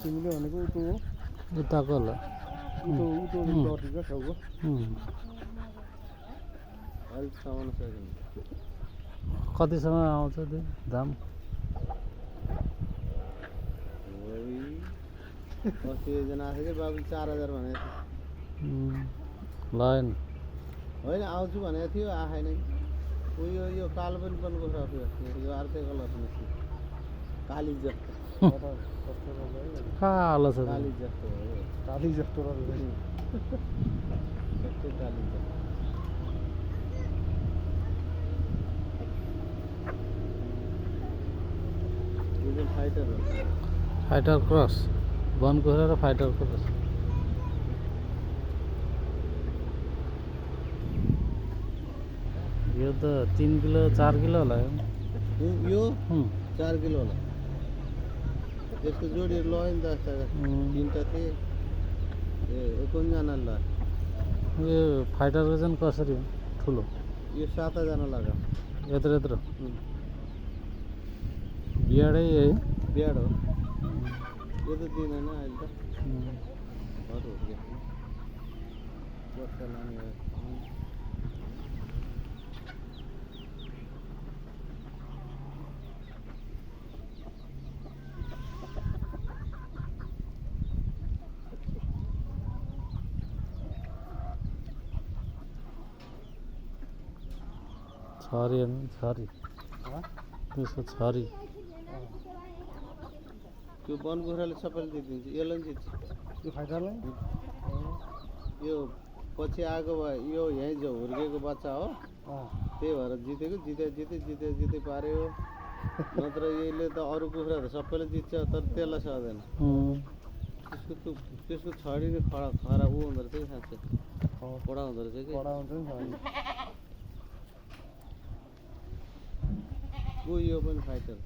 तिमीले भनेको उतो हो उताको होला उतो उतो गर्दिन्छ छेउको कतिसम्म आउँछ त्यो दाम अस्ति एकजना आएको थियो कि बाबुले 4000 भनेको थियो लएन होइन आउँछु भनेको थियो आएन उयो यो कालो पनि बनको थियो यो अर्कै कलर काली जस्तो कालो छ काली जस्तो हो काली जस्तो जस्तै काली जस्तो यो चाहिँ फाइटर हो फाइटर क्रस बनकुखुरा र फाइटर क्रस यो त 3 किलो 4 किलो होला यो 4 किलो होला यसको जोडीहरू लयो नि त तिनवटा थिए कुनजनाले लयो यो फाइटरको चाहिँ कसरी हो ठुलो यो 7जना लाग्यो यत्रो यत्रो बिहाडै है बिहाड हो यो त दिँदैन अहिले त अरू बच्चा लाने छरी छरी त्यसको छरी त्यो बनकुखुराले सबैले जितिदिन्छ यसलाई पनि जित्छ यो फाइटरलाई यो पछि आएको भए यो यहीँ जो हुर्केको बच्चा हो त्यही भएर जितेको जिते पार्यो नत्र यसले त अरू कुखुरा त सबैले जित्छ तर त्यसलाई सक्दैन त्यसको छडी नै खरा ऊ हुँदो रहेछ कि साँच्चै कडा हुँदो रहेछ कि कडा हुन्छ नि ऊ यो पनि फाइटर